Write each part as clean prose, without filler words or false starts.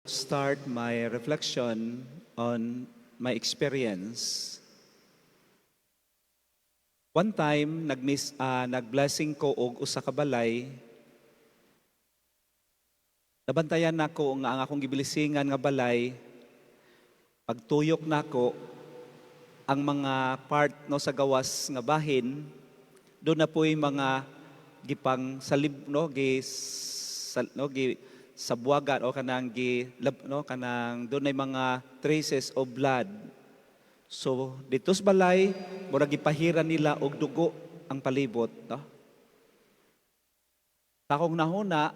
Start my reflection on my experience. One time, nag-blessing ko og usa ka balay. Nabantayan nako nga ang akong giblisingan nga balay, pagtuyok nako ang mga part, no, sa gawas nga bahin, duna na po'y mga gipang salib, no, gi sal, no, gi sabwagan o kanang gi lab, no, kanang dunay mga traces of blood. So dito sa balay, murag gipahiran nila og dugo ang palibot, no. Akong nahuna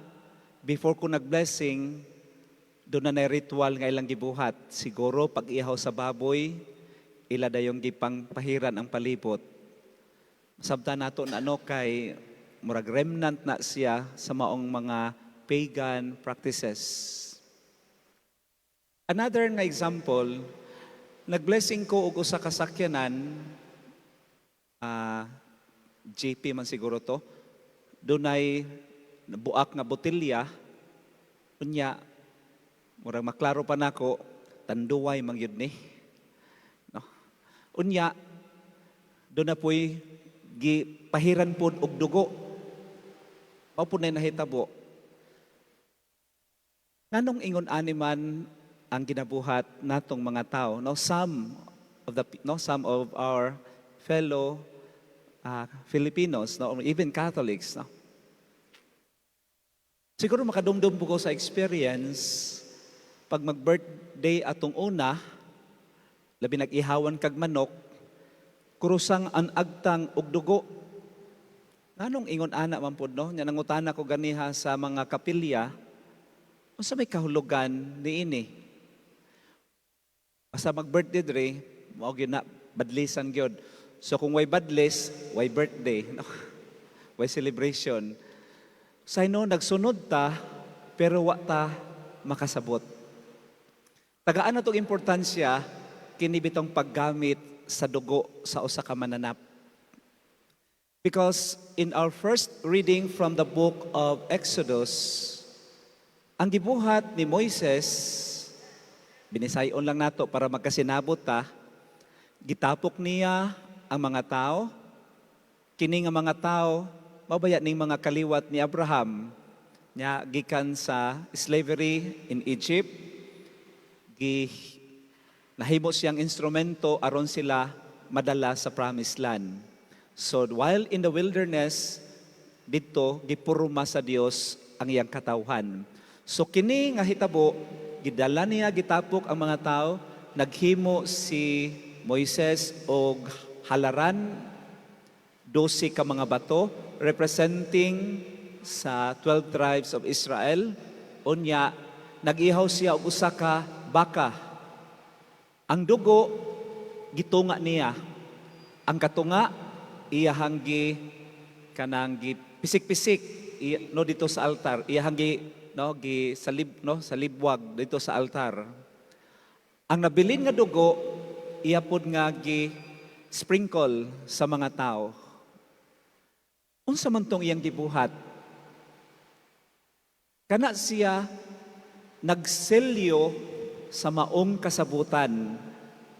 before ko nag-blessing, duna na ritual nga ilang gibuhat. Siguro pag-ihaw sa baboy, ila dayong gipang pahiran ang palibot. Sabta nato na ano kay murag remnant na siya sa maong mga pagan practices. Another nga example, nag-blessing ko og usa ka sakyanan, JP man siguro to, dunay buak nga botelya, unya, murag maklaro pa nako, Tanduay man gyud ni. No? Unya, duna po'y gipahiran pod og dugo. Mao pod na nahitabo. Nganong ingon ani man ang ginabuhat natong mga tao, no? Some of the no, some of our fellow Filipinos, no, or even Catholics, no. Siguro makadumdum po ko sa experience pag mag-birthday atong una, labi nag-ihawan kag manok, kurusang ang agtang og dugo. Nganong ingon ana man pod, no? Nya nangutana ko ganiha sa mga kapilya, unsa may kahulugan niini? Basta mag-birthday dre, mao gyud na, badlisan gyud. So kung way badlis, way birthday, no? Way celebration. Sa no, nagsunod ta, pero wa ta makasabot. Tagaan na itong importansya, kini bitong paggamit sa dugo sa usa ka mananap. Because in our first reading from the book of Exodus, ang gibuhat ni Moises, binisayon lang nato para magkasinabot ta, gitapok niya ang mga tao, kini nga mga tao, mabaya ning mga kaliwat ni Abraham, nya gikan sa slavery in Egypt, gi nahimo siyang instrumento aron sila madala sa promised land. So while in the wilderness, didto gipurma sa Dios ang iyang katawhan. So kini nga hitabo, gidala niya, gitapok ang mga tao, naghimo si Moises og halaran, 12 ka mga bato representing sa 12 tribes of Israel. Unya nag-ihaw siya og usa ka baka. Ang dugo gitunga niya. Ang katunga iyahang gi kanang gi pisik-pisik no, dito sa altar. Iyahang gi, no, gi salib, no, salibwag dito sa altar. Ang nabilin nga dugo iya pod nga gi sprinkle sa mga tao. Unsa man tong iyang gibuhat? Kana siya nagselyo sa maong kasabutan,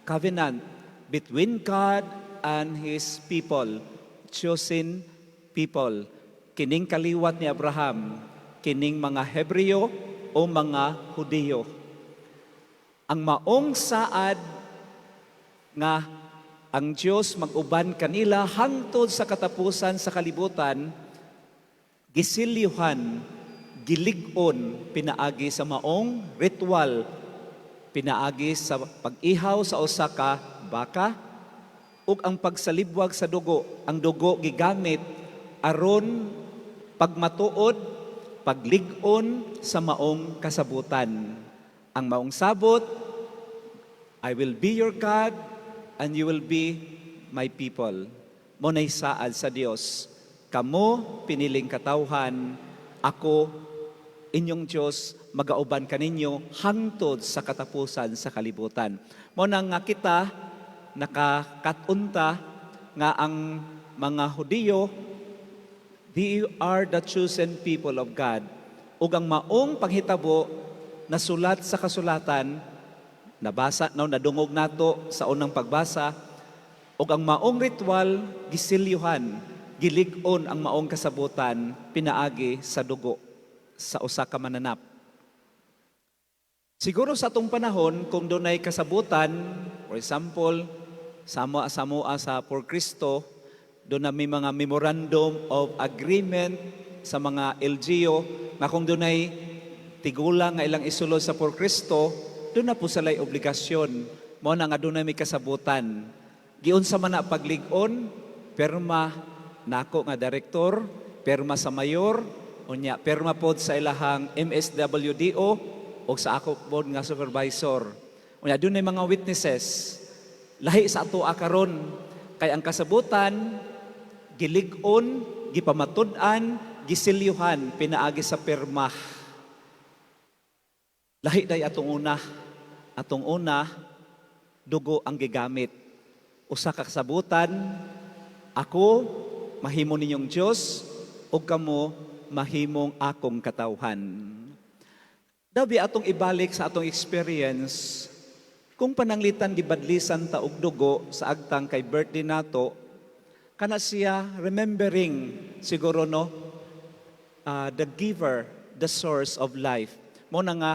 covenant between God and His people, chosen people. Kining kaliwat ni Abraham, kining mga Hebreo o mga Hudiyo. Ang maong saad nga ang Dios mag-uban kanila hangtod sa katapusan sa kalibutan, gisilyuhan, gilig-on pinaagi sa maong ritual, pinaagi sa pag-ihaw sa usa ka baka ug ang pagsalibwag sa dugo. Ang dugo gigamit aron pagmatuod, paglig-on sa maong kasabutan. Ang maong sabot, "I will be your God and you will be my people." Mao nay saad sa Dios. Kamo piniling katawhan, ako inyong Dios, magauban kaninyo hangtod sa katapusan sa kalibutan. Mao na nga kita nakakatunta nga ang mga Hudiyo, they are the chosen people of God. Ug ang maong panghitabo Nasulat sa kasulatan, nabasa no, nadungog nato sa unang pagbasa, ug ang maong ritual gisilyuhan, gilig-on ang maong kasabutan pinaagi sa dugo sa usa ka mananap. Siguro sa atong panahon, kung dunay kasabutan, for example, sama samoa sa For Cristo, doon na may mga memorandum of agreement sa mga LGU nga kung dunay tigulang nga ilang isulod sa For Cristo, doon na po sila'y obligasyon. Mao na nga doon na may kasabutan. Giunsa man na paglig-on, perma nako nga direktor, perma sa mayor, unya perma pod sa ilahang MSWDO o sa ako pod nga supervisor. Unya doon na mga witnesses. Lahi sa ato karon kay ang kasabutan gilig-on, gipamatud-an, gisilyuhan pinaagi sa perma. Lahi day atong una. Atong una, dugo ang gigamit. Usa ka kasabutan, ako mahimo ninyong Dios ug kamo mahimong akong katawhan. Dabi atong ibalik sa atong experience, kung pananglitan gibadlisan ta og dugo sa agtang kay birthday nato, kana siya remembering siguro, no, the giver, the source of life. Mo na nga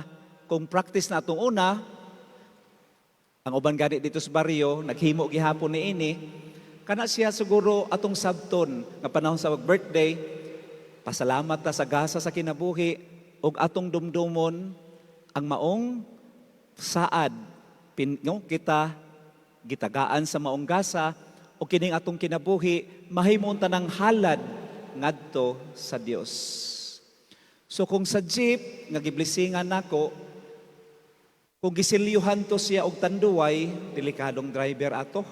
kung practice na atong una, ang uban gani dito sa baryo naghimo gihapon ni ini, kana siya siguro atong sabton nga panahon sa birthday, pasalamat ta sa gasa sa kinabuhi ug atong dumdumon ang maong saad pin, no, kita gitagaan sa maong gasa o kining atong kinabuhi mahimong tanang halad ngadto sa Dios. So kung sa jeep nga giblesingan nako, kung gisilyuhan to siya og tanduay, delikadong driver ato.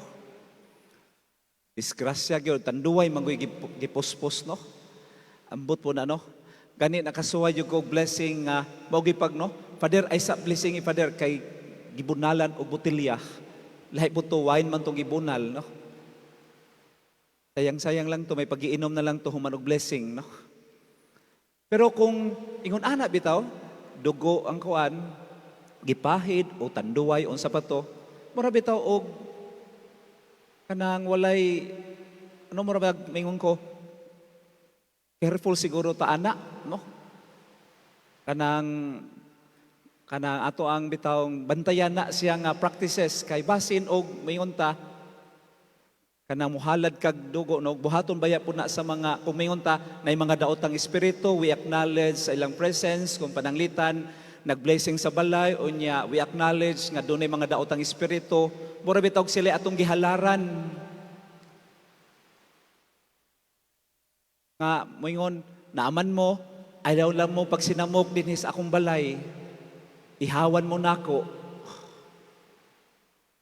Disgrasya gyud, tanduay man gyud gipuspos, no. Ambot po na, no. Gani nakasuway gyud ko og blessing nga mao gipag, no. Father ay sa blessing ni Father kay gibunalan og botelya. Lahi po to, wine man tong gibunal, no. Sayang-sayang lang to, may pagiinom na lang to human og blessing, no. Pero kung ingon ana bitaw, dugo ang kuan, gipahid o tanduay unsa pa to, mura bitaw og kanang walay ano, mura ba mingon ko, careful siguro ta ana, no? Kanang ato ang bitawng bantayan na siya nga practices kay basin og mingon ta kanang muhalad kag dugo, no, buhaton baya po na sa mga, kung mingon ta na mga daotang espiritu, we acknowledge sa ilang presence. Kung pananglitan nagblessing sa balay, unya we acknowledge nga dunay mga daotang espiritu, mura bitaw sila atong gihalaran nga moingon naaman mo, ayaw lang mo pagsinamok dinhi sa akong balay, ihawan mo nako.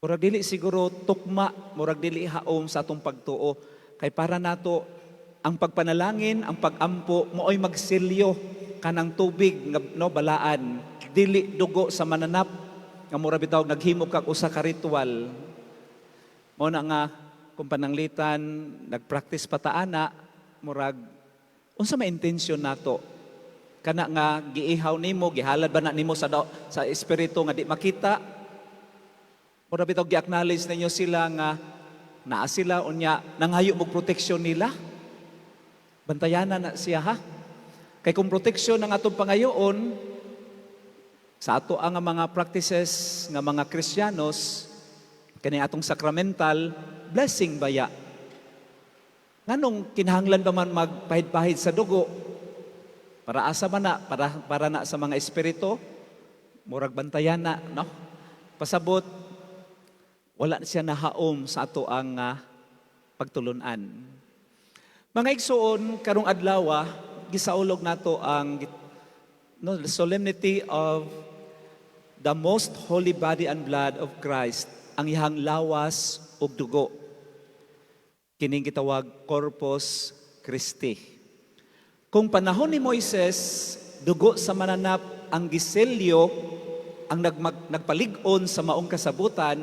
Murag dili siguro tukma, murag dili haom sa atong pagtuo kay para nato ang pagpanalangin, ang pagampo mooy magsilyo kanang tubig nga, no, balaan, dili dugo sa mananap nga mura bitaw naghimo kag usa ka ritual. Mo na nga kung pananglitan nagpractice pa ta ana, murag unsa may intensyon nato kana nga giihaw nimo, gihalad ba na nimo sa espiritu nga di makita? Mura bitaw gi-acknowledge ninyo sila nga naa sila, unya nanghayo mo proteksyon nila. Bantayanan na siya, ha, kay kung proteksyon ang atong pangayoon sa ato ang mga practices nga mga Kristiyanos, kani atong sacramental blessing baya, nganong kinahanglan ba man magpahid-pahid sa dugo? Para asa man na? Para na sa mga espiritu? Murag bantayan na, no? Pasabot wala siya nahaom sa ato ang pagtulunan. Mga igsuon, karong adlaw gisaulog nato ang, no, the solemnity of the most holy body and blood of Christ, ang iyang lawas ug dugo. Kining gitawag Corpus Christi. Kung panahon ni Moises, dugo sa mananap ang giselyo, ang nagpalig-on sa maong kasabutan,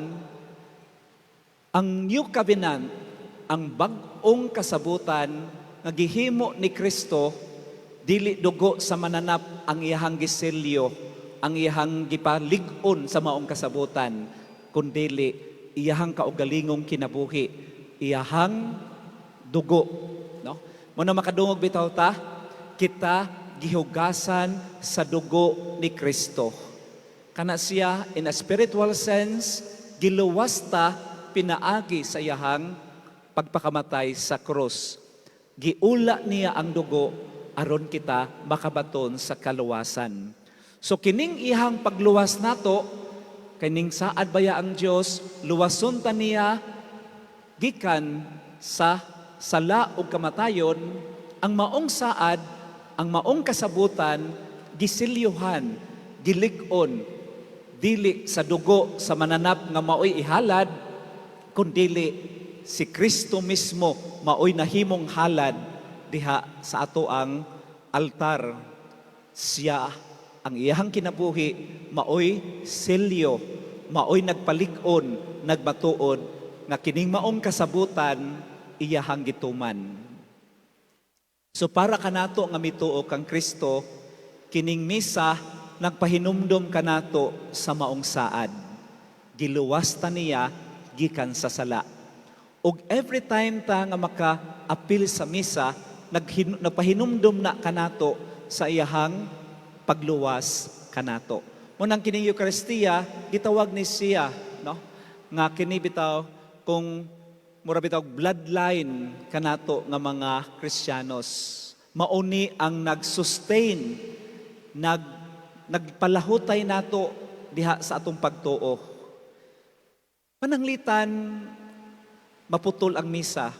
ang New Covenant, ang bag-ong kasabutan nga gihimo ni Kristo, dili dugo sa mananap ang iyahang giselyo. ang iyahang gipalig-on sa maong kasabutan, kundili iyahang kaugalingong kinabuhi, iyahang dugo, no? Mao na makadungog bitaw ta, kita gihugasan sa dugo ni Kristo. Kana siya, in a spiritual sense, giluwas ta pinaagi sa iyahang pagpakamatay sa krus. Giula niya ang dugo aron kita makabaton sa kaluwasan. So kining iyahang pagluwas nato, kining saad baya ang Dios, luwason ta niya gikan sa sala ug kamatayon, ang maong saad, ang maong kasabutan, gisilyuhan, gilig-on, dili sa dugo sa mananap nga maoy ihalad, kundili si Kristo mismo maoy nahimong halad diha sa ato ang altar. Siya, ang iyahang kinabuhi, maoy selyo, maoy nagpalig-on, nagmatuod nga kining maong kasabutan iyahang gituman. So para kanato nga mituo kang Kristo, kining misa nagpahinumdom kanato sa maong saad. Giluwas ta niya gikan sa sala. Ug every time ta nga maka-apil sa misa, nagpahinumdom na kanato sa iyahang pagluwas kanato. Mao nang kining Eukaristiya gitawag ni siya, no? Nga kini bitaw kung mura bitaw bloodline kanato nga mga Kristiyanos. Mao ni ang nag-sustain, nagpalahutay nato diha sa atong pagtuo. Pananglitan maputol ang misa,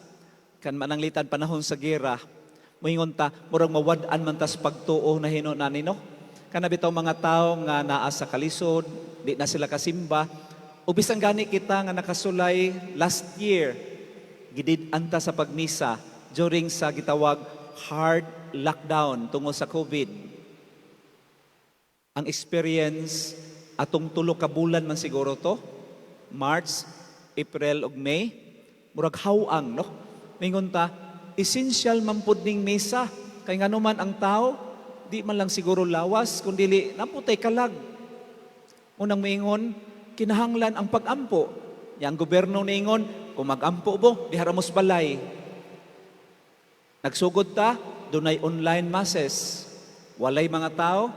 kan mananglitan panahon sa gera, moingon ta murag mawad-an man tas pagtuo na hino na nino. Kana bitaw mga tao nga naa sa kalisod, di na sila kasimba. O bisan gani kita nga nakasulay last year, gidid-an ta sa pagmisa during sa gitawag hard lockdown tungod sa COVID. Ang experience atong 3 ka bulan man siguro to, March, April ug May, murag haw-ang, no? Mingon ta, essential man pud ning misa kay ngano man ang tao di man lang siguro lawas kun dili naa pud tay kalag. Unang moingon, kinahanglan ang pagampo. Yang gobyerno niingon, kung magampo mo, diha ra mos balay. Nagsugod ta, dunay online masses. Walay mga tao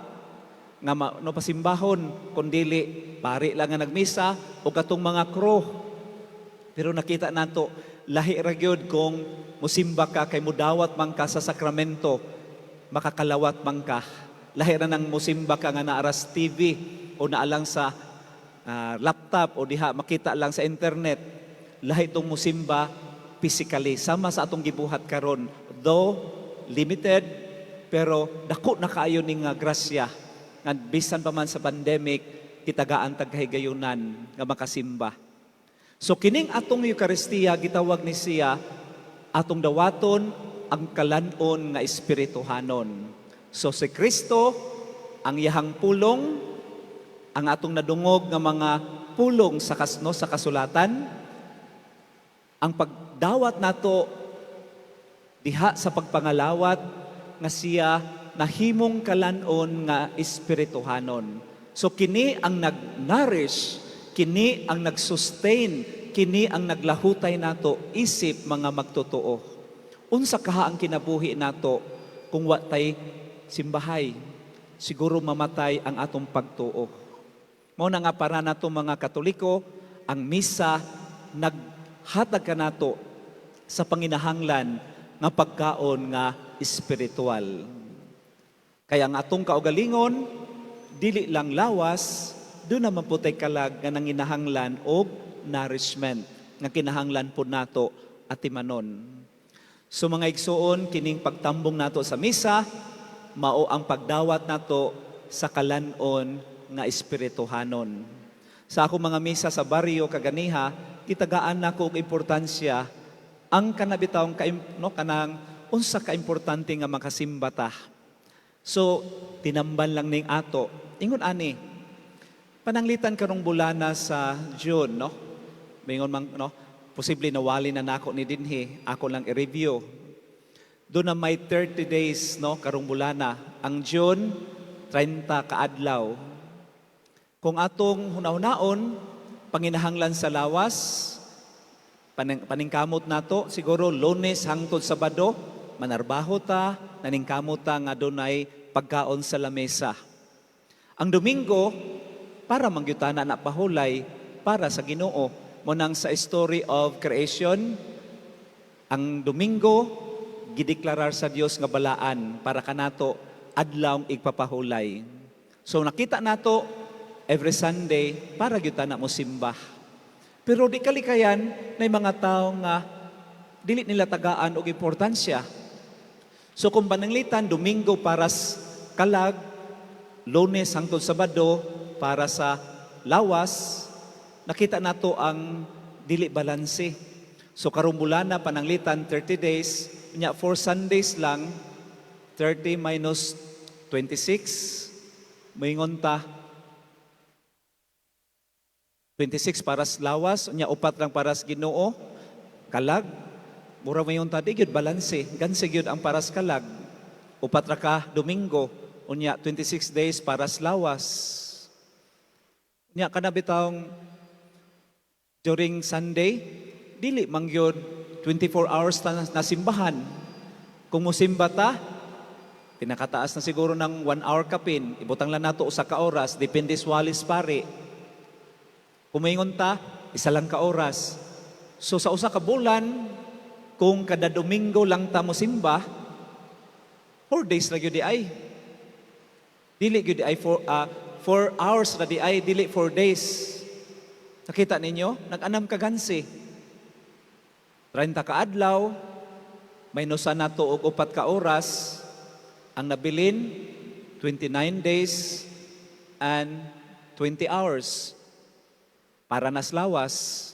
nga no pasimbahon, kundili pari lang nga nagmisa o katong mga crew. Pero nakita nato, lahi ra gyud kung musimba ka kay mudawat man ka sa sakramento, makakalawat man ka. Lahi ra nang musimba ka nga naa ra sa TV o naa lang sa laptop o diha makita lang sa internet. Lahi tong musimba physically sama sa atong gibuhat karon, though limited, pero dako na kaayo ning nga grasya nga bisan pa man sa pandemic, gitagaan tag kahigayunan nga makasimba. So kining atong Eukaristiya, gitawag ni siya atong dawaton ang kalan-on nga espirituhanon. So si Kristo, ang iyahang pulong, ang atong nadungog nga mga pulong sa kasno sa kasulatan, ang pagdawat nato diha sa pagpangalawat nga siya nahimong kalan-on nga espirituhanon. So kini ang nag-nourish, kini ang nag-sustain, kini ang naglahutay nato isip mga magtotoo. Unsa kaha ang kinabuhi nato kung wa tay simbahay? Siguro mamatay ang atong pagtuo. Mao na nga para nato mga Katoliko, ang misa naghatag kanato sa panginahanglan nga pagkaon nga espiritual. Kaya ang atong kaugalingon, dili lang lawas, duna man pud tay kalag nga nanginahanglan og nourishment nga kinahanglan po nato atimanon. So mga igsuon, kining pagtambong nato sa misa, mao ang pagdawat nato sa kalan-on nga espirituhanon. Sa akong mga misa sa baryo kaganiha, gitagaan nako og importansya ang kanabitawng ka, no, kanang unsa ka importante nga makasimba ta. So tinamban lang ning ato. Ingon ani, pananglitan karong bulana sa June, no? Mingon man, no? Posible nawali na nako ni dinhi, ako lang i-review. Duna may 30 days, no, karong bulana. Ang June 30 kaadlaw. Kung atong hunahunaon, panginahanglan sa lawas, paningkamot nato siguro Lunes hangtod Sabado, manarbaho ta, naningkamot ta nga dunay pagkaon sa lamesa. Ang Domingo, para mangyutana na pahulay para sa Ginoo. Mao nang sa story of creation, ang Domingo gideklarar sa Dios nga balaan para kanato adlaw igpapahulay. So nakita nato every Sunday para gyud na mo simba. Pero di kalikayan na mga tao nga dili nila tagaan og importansya. So kung pananglitan Domingo para sa kalag, Lunes hangtod Sabado para sa lawas, nakita nato ang dili balanse. So karong bulana pananglitan 30 days, nya 4 Sundays lang, 30 minus 26, moingon ta 26 para sa lawas, nya 4 lang para sa Ginoo, kalag, mura mayon ta di gyud balanse, gansi gyud ang para sa kalag. 4 ra ka Domingo, unya 26 days para sa lawas. Unya kana bitawng during Sunday, dili man gyud 24 hours ta na simbahan. Kung musimba ta, pinakataas na siguro ng 1 hour kapin, ibutang lang nato 1 ka oras, depende sa walis pari. Kung moingon ta, 1 lang ka oras. So sa 1 ka bulan, kung kada Domingo lang ta mosimba, 4 days ra gyud diay. Dili gyud ay 4 hours ra diay, dili 4 days. Nakita ninyo? Nag-anam ka gansi. 30 ka adlaw, minus nato og 4 ka oras, ang nabilin, 29 days and 20 hours. Para nas lawas,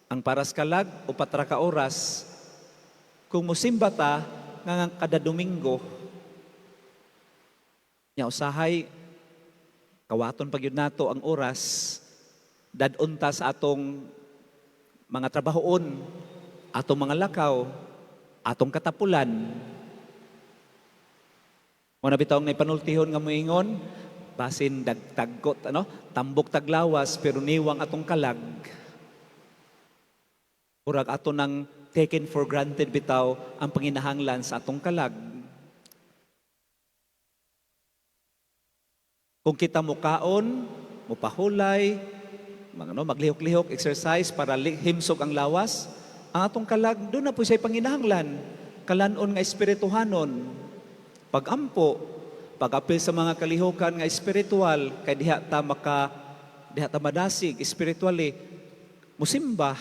ang paras kalag, 4 ra ka oras. Kung musimba ta, nga kada Domingo, nya usahay, kawaton pa gyud nato ang oras, dad-on ta sa atong mga trabahoon, atong mga lakaw, atong katapulan. Mao na bitaw nga panultihon nga moingon, basin dagtaggot ano, tambok taglawas pero niwang atong kalag. Murag ato nang taken for granted bitaw ang panginahanglan sa atong kalag. Kung kita mukaon, mupahulay, mga no, maglihok-lihok, exercise para himsog ang lawas, ang atong kalag, duna po siya panginahanglan. Kalanon nga espirituhanon. Pagampo, pag-apil sa mga kalihukan nga espiritual, kay diha ta madasig spiritually, musimba.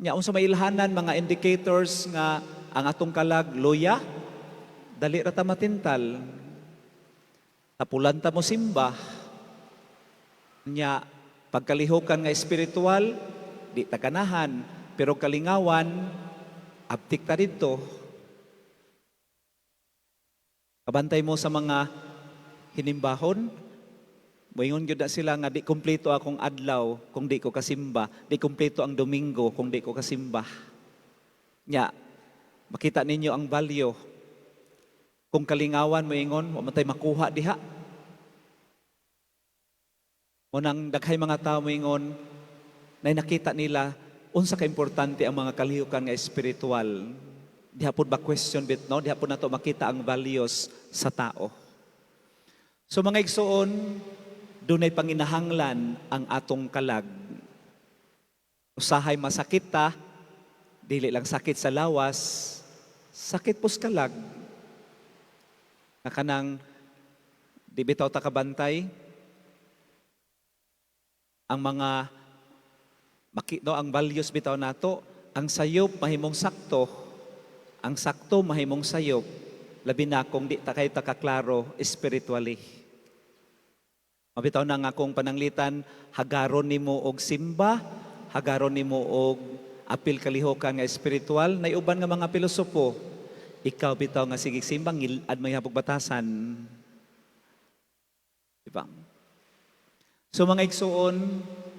Nya unsa may ilhanan mga indicators nga ang atong kalag luya, dali ra ta matintal. Tapulan ta mo simba. Nya pagkalihukan nga espiritual, di ta ganahan, pero kalingawan abtik ta didto. Kabantay mo sa mga hinimbahon, moingon gyud na sila nga di kumpleto akong adlaw kung di ko kasimba, di kumpleto ang Domingo kung di ko kasimba. Nya, makita ninyo ang value. Kung kalingawan moingon, wa man tay makuha diha. Mao nang daghay mga tao moingon, na nakita nila unsa ka importante ang mga kalihukan nga espiritual. Diha pod ba question bit, no? Diha pod nato makita ang values sa tao. So mga igsoon, dunay panginahanglan ang atong kalag. Usahay masakit ta, dili lang sakit sa lawas, sakit pos kalag. Na kanang di bitaw ta kabantay ang mga maki, no, ang values bitaw nato, ang sayop mahimong sakto, ang sakto mahimong sayop, labi na kung di ta kay ta kaklaro spiritually. Mabitaw na nga kung pananglitan, hagaron nimo og simba, hagaron nimo og apil kalihokan nga espiritual, nay uban nga mga pilosopo, ikaw bitaw nga sige simba, ngilad may habog batasan. Diba? So mga igsuon,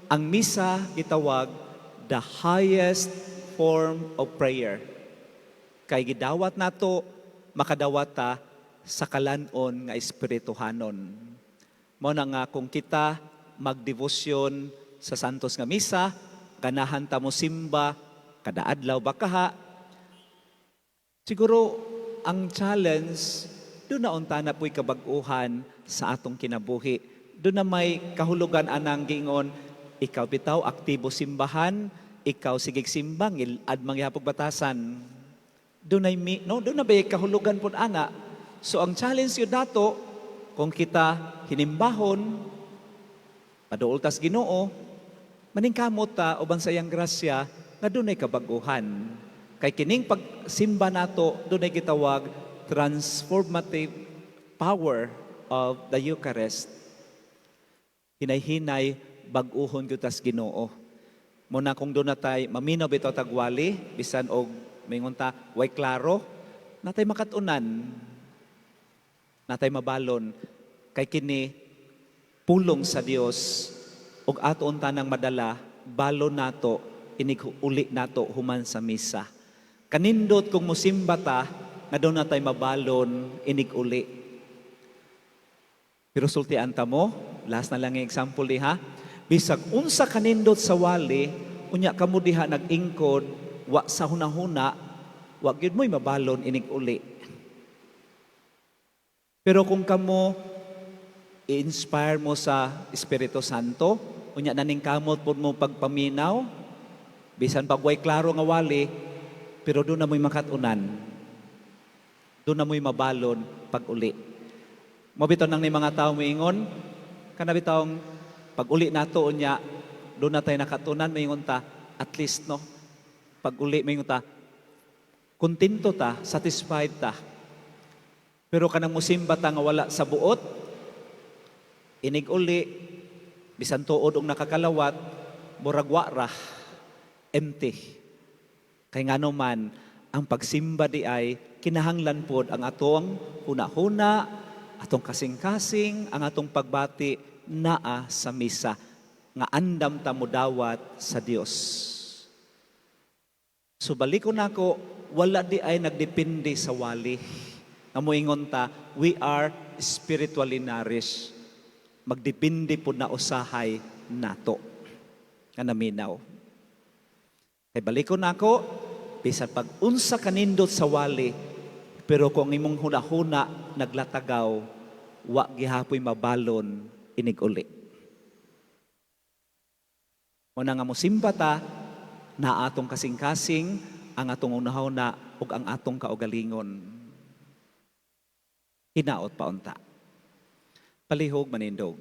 ang misa gitawag the highest form of prayer. Kay gidawat nato, makadawat ta sa kalanon nga espirituhanon. Mao na nga kung kita magdebosyon sa Santos nga Misa, ganahan ta mo simba kada adlaw bakaha. Siguro ang challenge duna unta na po'y kabag-uhan sa atong kinabuhi. Duna may kahulugan anang giingon, ikaw bitaw aktibo simbahan, ikaw sigig simba, ngil-ad manggihapon batasan. Dunay mi, no, duna bay kahulugan pud ana. So ang challenge yun dato, kung kita hinimbahon, paduol tas Ginoo, maningkamot ta uban sa iyang grasya nga dunay kabaguhan. Kay kining pagsimba nato dunay gitawag transformative power of the Eucharist. Hinay-hinay bag-uhon gyud tas Ginoo. Muna kung duna tay maminaw bitaw tag wali, bisan og mingon ta way klaro, natay makat-unan, natay mabalon kay kini pulong sa Dios ug ato unta nang madala balon nato inig uli nato human sa misa. Kanindot kung musimba ta nga duna tay mabalon inig uli. Pero sultian ta mo, last na lang yung example diha. Bisag unsa kanindot sa wali, unya kamo diha nag-ingkod, wa sa hunahuna, wa gyud mo'y mabalon inig uli. Pero kung kamo i-inspire mo sa Espiritu Santo, unya naningkamot pud mo pagpaminaw, bisan pag way klaro nga wali, pero duna mo'y makat-unan. Duna mo'y mabalon pag uli. Mao bitaw nang ni mga tao moingon, kana bitawng pag uli nato unya, duna tay nakatunan, moingon ta, at least, no, pag uli moingon ta, kontento ta, satisfied ta. Pero kanang musimba ta nga wala sa buot, inig uli, bisan tuod og nakakalawat, murag wa ra, empty. Kay ngano man, ang pagsimba di ay kinahanglan pod ang atong huna-huna, atong kasing-kasing, ang atong pagbati naa sa misa nga andam ta modawat sa Dios. So balikon nako, wala di ay nagdepende sa wali. Nga moingon ta, we are spiritually nourished. Magdepende po na usahay nato nga naminaw. Kay balikon nako, bisan pag unsa kanindot sa wali, pero kung imong hunahuna naglatagaw, wa gihapoy mabalon inig uli. Muna nga mosimba ta, na atong kasing-kasing, ang atong hunahuna ug ang atong kaugalingon. Hinaot pa unta. Palihog manindog.